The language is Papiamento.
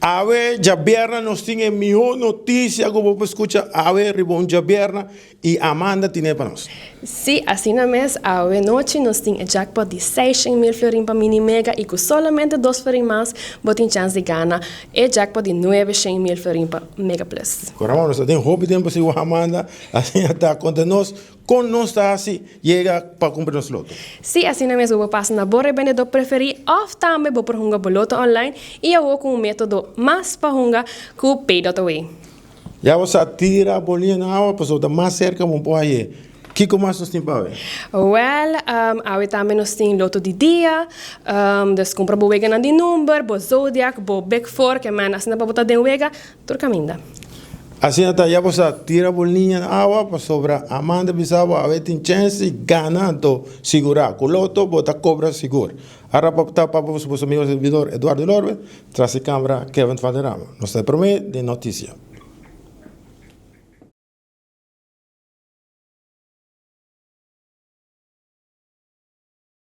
Awe djabièrnè nos tin e mihó notisia ku bo por skucha awe riba un djabièrnè i Amanda tine pa nos. Sí, asina mes, awe nochi nos tin e jackpot di 600.000 florin pa Mini Mega i ku solamente dos florin mas bo tin chans di gana e jackpot di 900.000 florin pa Mega Plus. Koramon, nos ta tin hopi tempu sin wak Amanda, asina ta konta nos Kon nos ta hasi yega pa kumpra nos loto? Sí, asina mes bo por pasa na bo rebendedó preferí òf tambe bo por hunga bo loto online i awor ku un método mas pa hunga ku Pay.away. Ya bo sa tira bo liña na awa pasobra ta mas serka bo por haye. Kiko mas nos tin pa awe? Wèl, awe tambe nos tin loto di dia, dus kumpra bo weganan di number, bo zodiac, bo big four, ke men asina pa bo ta den wega. Tur kaminda. Asina ta ya bo sa tira bo liña na awa pasobra Amanda bisa bo awe tin chens di gana anto sigura ku loto bo ta kobra sigur. A raporta pa boso boso amigo servidor Eduardo Lorbe tras di kamera Kevin Valderrama. Nos ta e prome den notisia.